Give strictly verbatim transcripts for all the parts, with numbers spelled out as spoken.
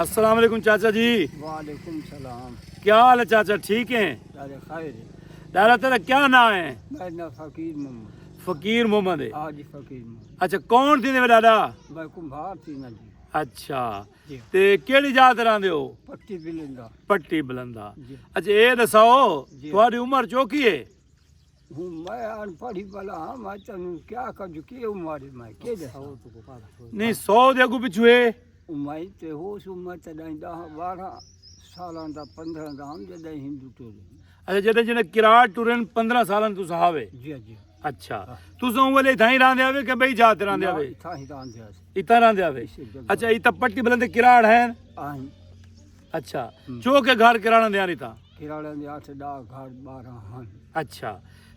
السلام علیکم چاچا جی۔ وعلیکم السلام۔ کیا حال ہے چاچا، ٹھیک ہیں؟ ارے خیر ہے۔ دادا تیرا کیا نام ہے؟ میرا نام فقیر محمد۔ فقیر محمد ہے۔ ہاں جی، فقیر محمد۔ اچھا، کون تھی دے دادا؟ میں کمبھار تھی نا جی۔ اچھا۔ جی۔ تے کیڑی جا تے رہندے ہو؟ پٹی بلندا۔ پٹی بلندا۔ جی۔ اچھا، اے دساؤ، جی۔ تہاڈی عمر چوکی ہے؟ ہوں، میں ان پڑھی بلا ہاں، میں تینوں کیا کجھ کی عمر ہے، میں کے دساں؟ نہیں، سو دے اگوں پچھوں ہے۔ میں تے ہوش عمر تیݙاں ݙاہ ٻارہاں سالاں دا، پندرہ دا ہم جݙاں ہندو ٹرے۔ اچھا، جݙاں جݙاں کراڑ ٹرن پندرہ سالاں توں صحابے؟ جی، جی۔ اچھا۔ ہاں۔ تساں اوں ویلے اتھاں ہی رہندے آوے کہ ٻئی جا تے رہندے نہ، آوے؟ اتھاں ہی رہندے آسے۔ اتھاں رہندے آوے؟ اسے جگہ۔ اچھا، اتھاں پٹی بلندے کراڑ ہیں؟ آہیں۔ اچھا۔ ہوں۔ چو کے گھر کراڑاں دے ہن اتھاں؟ کراڑاں دے اٹھ ݙاہ گھر ٻارہاں ہن۔ اچھا۔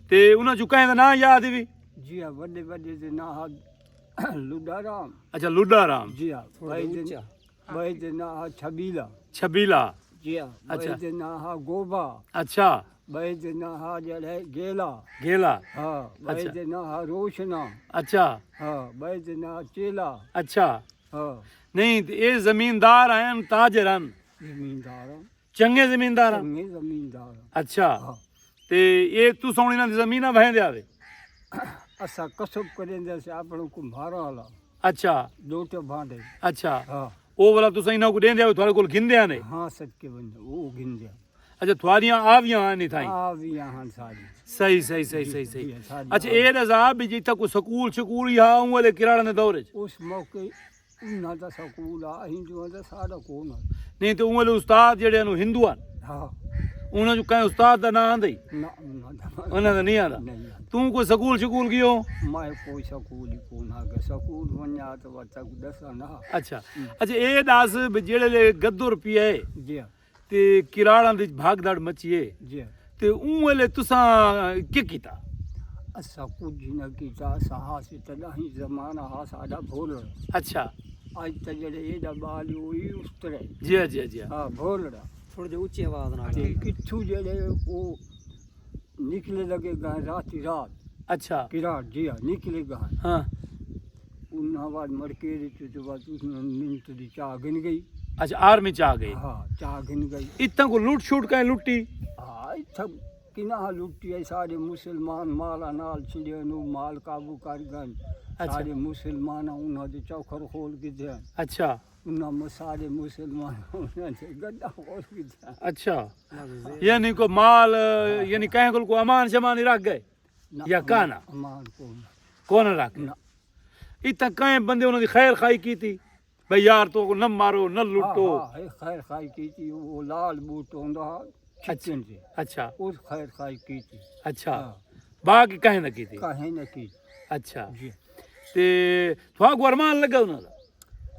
تے انہاں چوں کہیں دا ناں یاد وی؟ جی ہاں، وݙے وݙے دے ناں ہا لڈا رام۔ اچھا، لڈا رام۔ جی ہاں، تھوڑا ٻئے دے، اچا۔ ٻئے دے ناں ہا چھبیلا۔ چھبیلا۔ جی ہاں، ٻئے اچھا۔ دے ناں ہا گوبا۔ اچھا۔ ٻئے دے ناں ہا جیڑھے گیلا۔ گیلا۔ ہاں، ٻئے اچھا۔ دے ناں ہا روشنا۔ اچھا۔ ہاں، ٻئے دے ناں ہا چیلا۔ اچھا۔ ہاں۔ نہیں، تے اے زمیندار ہن، تاجر ہن؟ زمیندار ہن۔ چنڳے زمیندار ہن؟ چنڳے زمیندار ہن۔ اچھا۔ ہاں۔ تے اے تساں ہݨ انہاں دی زمیناں وہیندے آوے؟ اساں کسب کریندے سے اپݨے کمبھاراں والا۔ اچھا۔ ݙوٹے بھانڈے۔ اچھا۔ ہاں۔ او والا تساں انہاں کوں ݙیندے آوے، تہاݙے کول گھندے آنے؟ ہاں، صدقے ونڄو، او گھندے آن۔ اچھا، تہاݙیاں آویاں ہن اتھائیں؟ آویاں ہن ساریاں۔ صحیح، صحیح، صحیح، جی، صحیح، صحیح۔ جی، ساݙیاں اچھا، آویاں۔ اے ݙسا بھی جتھاں کوئی سکول شکول ہا، اوں ویلے کراڑاں دے دور اچ؟ اس موقع انہاں دا سکول آ، ہندوآں دا ساݙا کون آ۔ نہیں تے اوں ویلے استاد جیڑھے ہن، او ہندو ہن۔ ہاں۔ انہاں چوں کہیں استاد دا ناں آندا ہی؟ نہ، انہاں دا نہ۔ انہاں دا نہیں آندا۔ نہیں آندا۔ توں کوئی سکول شکول ڳیو؟ میں کوئی سکول ہی کون آ ڳیا۔ سکول ونڄا تے وت تک ݙساں نا۔ اچھا۔ ہوں۔ اچھا، اے ݙس بھی جیڑھے ویلے گدو روپیہ ہے، جی۔ تے کراڑاں دی بھاگ دڑ مچی ہے۔ جی۔ تے اوں ویلے تساں کی کیتا؟ اساں کجھ نہ کیتا، اساں ہاسے تݙاہیں زمانہ ہا ساݙا بھولڑ۔ اچھا۔ اڄ تاں جیڑھے ایݙا ٻال ہوئی اس طرح۔ جی، جی، جی۔ ہاں، بھولڑا۔ تھوڑے جے اچی آواز نال۔ تے کتھوں جیڑھے او نکلے لڳے ڳئے راتی رات۔ اچھا۔ کراڑ جیا نکلے ڳئے۔ ہاں۔ انہاں بعد مڑکے دے چ بعد اس نے منٹ دی چاہ گھن ڳئی۔ اچھا، آرمی چاہ ڳئی۔ ہاں، چاہ گھن ڳئی۔ اتھاں کوئی لٹ شٹ کہیں لٹی؟ ہاں، اتھاں کناں لٹی ہے، سارے مسلمان مالاں نال چھڑے نو مال قابو کر ڳئے۔ اچھا۔ سارے مسلمان انہاں دے چوکھر کھول گھدے۔ اچھا۔ انہاں م-، سارے مسلمان انہاں دے گݙاں کھول گھدے۔ اچھا۔ یعنی کوئی مال، یعنی کہیں کول کوئی امان شمان ہی رکھ ڳئے؟ نہ، یا امان، کانا؟ امان کون؟ کون رکھ ڳئے؟ نہ۔ اتھاں کہیں بندے انہاں دی خیر خواہی کیتی؟ بھئی یار، توں نہ مارو، نہ لٹو۔ ہاں، ہاں، ہے خیر خواہی کیتی، او لال بوٹ ہوندا ہا، اچھا، چھچن تے۔ اچھا۔ اس خیر خواہی کیتی۔ اچھا۔ ہاں۔ باقی کہیں نہ کیتی؟ کہیں نہ کیتی۔ اچھا۔ جی۔ تے تھاکوں ارمان لڳا انہاں دا؟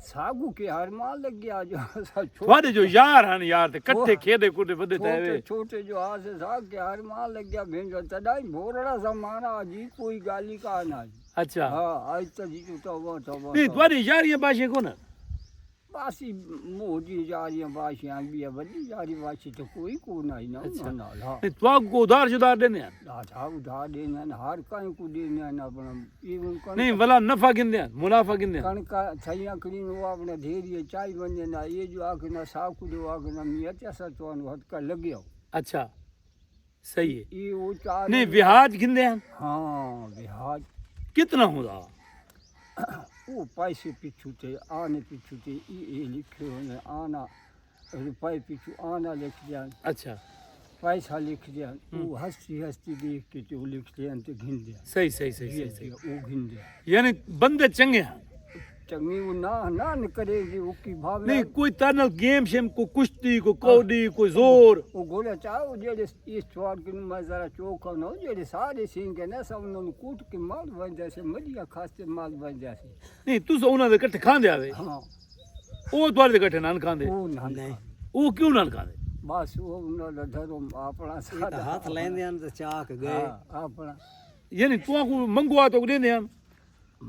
ساکوں کے ارمان لڳیا جو اساں چھوٹے تھوڑے جو یار ہن یار، تے کٹھے وہ کھیݙے کٹھے ودے تھے چھوٹے، وے۔ چھوٹے جو آسے ساکوں کے ارمان لڳیا، بھینجو تݙاہیں بھولڑا زمانہ جی، کوئی ڳالھ ہی کائنا جی۔ اچھا۔ ہاں، اڄ تاں جی توبہ، توبہ، نہیں، توبہ۔ تہاݙی یاریاں باشیں کون؟ بس موٹی یاریاں باشیں، ٻیا وݙی یاری باشی تاں کوئی کون آئی نا اچھا۔ انہاں نال، ہاں۔ نہیں، تہاکوں ادھار شدھار ݙیندے ہن؟ ݙاڈھا ادھار ݙیندے ہن، ہر کہیں کوں ݙیندے ہن اپݨا۔ ایویں کݨک نہیں، ولا نفع گھندے ہن، منافع گھندے ہن۔ کݨک تھئیاں کھڑین، او اپݨا ڈھیری چائی ونڄن، اے جو آکھن ساکوں ݙیو، آکھن میاں تے اساں تہاکوں ہتھ کر لڳیو۔ اچھا۔ صحیح ہے۔ اے او چار نہیں، ویاج گھندے ہن؟ ہاں، ویاج۔ کتنا ہوندا؟ او پیسے پچھوں تے، آنے پچھوں تے، اے، اے لکھے ہوندے، آنا، روپے پچھوں آنا لکھ ݙیون۔ اچھا۔ پیسہ لکھ ݙیون۔ ہوں۔ او ہستی ہستی ݙیکھ کے تے او لکھ ݙیون تے گھن ݙیون۔ صحیح، صحیح، صحیح، جی، صحیح، جی، صحیح۔ او گھن ݙیون۔ یعنی بندے چنڳے ہن۔ چنڳی او نہ، نہ، نہ کرے گی، او کی بھاوے نہیں، کوئی تاں نال گیم شیم، کوئی کشتی، کوئی کوڈی، کوئی زور۔ او گولا چاہو جیڑھے اس چوار کن میں ذرا چوکا نہ ہو، جیڑھے سارے سنگ نے سب انہاں نوں کوٹ کے مال بن جیسے، مدیا کھاستے مال بن جیسے۔ نہیں، تساں انہاں دے کٹھے کھاندے آوے؟ ہاں۔ او تہاݙے دے کٹھے نہ کھاندے؟ او نہ نہیں۔ کھاندے۔ او کیوں نہ کھاندے؟ بس او انہاں دا دھرم اپݨا اے تاں سادہ۔ ہتھ لیندے ہن تے چاک ڳئے۔ ہاں، اپݨا۔ یعنی تہاکوں منگوا تاں ݙیندے ہن؟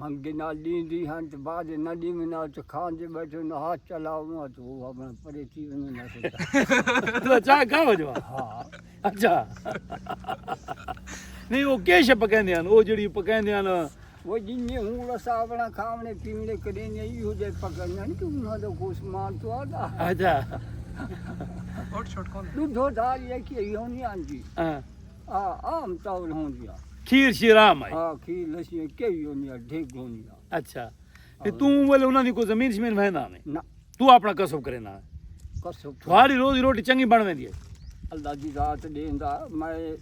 منگے نال ݙیندی ہن تے بعد نہ ݙیوے نال تے کھاندے ٻیٹھے نہ ہتھ چلاؤ نہ تے او اپݨا پرے تھی ویندے نہ سوچا۔ تو چاہ کھا وجوا؟ ہاں۔ اچھا۔ نہیں، او کیش پکیندے ہن، او جڑی پکیندے ہن، وہ جنہیں ہوں رسا اپنا کھاونے پیونے کریں نے، ایہو جے پکڑنا نہیں کہ انہاں دا گوشت مال تو آدا۔ اچھا۔ ڈڈھو دار یہ کہ ایہو نہیں آندی۔ ہاں۔ آ عام طور ہوندی آ۔ کھیر شیر عام آئی۔ ہاں، کھیر لسی کئی ہونی آ، ڈھگ ہونی آ۔ اچھا۔ تے توں ولے انہاں دی کوئی زمین شمین ویندہ نے؟ نہ۔ توں اپنا کسب کریندا ہے؟ کسب۔ تھوڑی روزی روٹی چنگی بن ویندی ہے؟ اللہ دی ذات ڈیندا۔ میں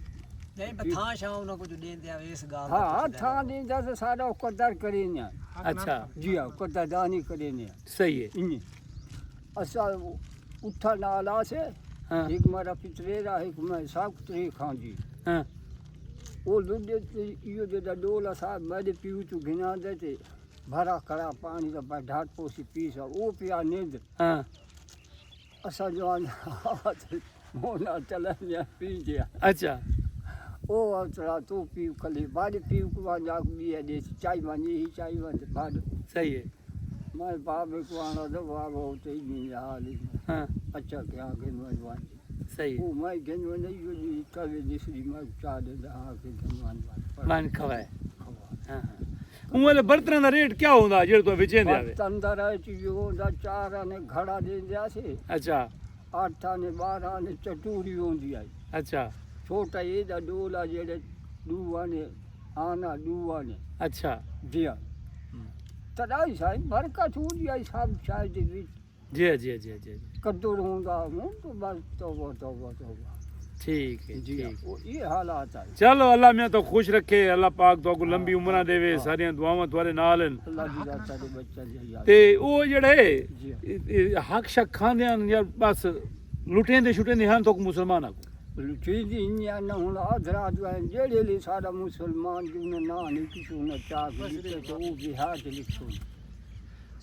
نہیں، بس تھاں شاں انہاں کوں جو ݙیندے آ، اس ڳالھ دا ہاں، پچھدے تھاں رہو۔ ݙیندا تے ساݙا او قدر کریندے آ۔ اچھا۔ جی ہاں، قدردانی کریندے آ۔ صحیح ہے۔ انہیں اساں اتھا نال آسے، ہاں۔ ہک میرا پتریرا، ہک میں ساکتری خان جی۔ ہاں۔ او لڈے تے ایہو جیڑھا ڈول اساں میݙے پیو توں گھناندے تے بھرا کھڑا پاݨی دا، بھائی ڈھٹ پوسی پیسا، او پیا نیند۔ ہاں۔ اساں جو آندے مونا چلے پی گیا۔ اچھا۔ او اترا تو پیو کھلی، بھائی پیو کوں آندا بیا ݙے چائی ونڄے، ہی چائی ونڄے بھائی۔ صحیح ہے۔ میں بابے کوں آندا تو بابا اتھے ہی نہیں حال ہی۔ ہاں۔ اچھا کیا گھن ونڄ ونڄ۔ صحیح ہے۔ او میں گھن ونڄ نہیں، جو کبھی دوسری میں چاہ ݙیندا ہاں کہ گھن ونڄ ونڄ۔ ونڄ کھوائے۔ ہاں ہاں۔ اوں ویلے برتناں دا ریٹ کیا ہوندا جیڑھے توں وچیندے آوے؟ برتن دا ریٹ جو ہوندا، چار آنے گھڑا ݙیندے آسے۔ اچھا۔ اٹھ آنے، ٻارہ آنے چٹوری ہوندی آئی۔ اچھا۔ چھوٹا ایݙا ݙول آ جیڑھے ݙو آنے آنا، ݙو آنے۔ اچھا۔ جی ہاں۔ تݙاں سائیں برکت ہوندی آئی سب شاید دے وچ۔ جی جی جی جی جی۔ قدر ہوندا ہوں تو بس توبہ، توبہ، توبہ۔ ٹھیک ہے، جی ہاں، ٹھیک۔ وہ یہ حالات آئے۔ چلو، اللہ میاں تو خوش رکھے، اللہ پاک تو کو لمبی ہاں، عمراں دیوے، ہاں۔ ساریاں دعاواں تھوڑے نال ہیں۔ اللہ دی ذات ساݙے بچہ جی یاد۔ تے او جیڑھا ہے، جی۔ اے، اے حق شق کھاندے ہیں یا بس لٹیندے شٹیندے ہیں تو مسلمان کو؟ لٹیندی انہاں نہ ہن آدھرا جو ہیں، جیڑھے لے سارا مسلمان جو انہاں نہ نہیں کسی انہاں چاہ کے لکھے تو وہ بھی ہاتھ لکھو۔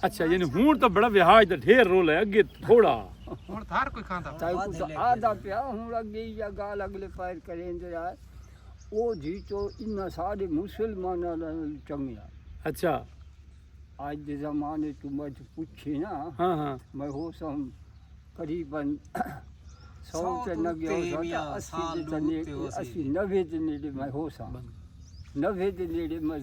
اچھا، یعنی ہن تو بڑا وہاج دا ڈھیر رول ہے، اگے تھوڑا۔ ہن تھار کوئی کھاندا۔ تائی کو تو آدھا پیا ہن اگے یا گال اگلے پیر کریں دے آئے۔ او جی تو انہاں سارے مسلماناں نال چنگیا۔ اچھا۔ اج دے زمانے تو میں تو پوچھے نا، ہاں ہاں۔ میں ہو سم قریباً سو سو تے تو نگے ہو اتے سکتا، میاں اسی سال دے دو تنے، اتے ہو سی۔ اسی نوے دے نیڑے میں ہو سا۔ نوے دے نیڑے میں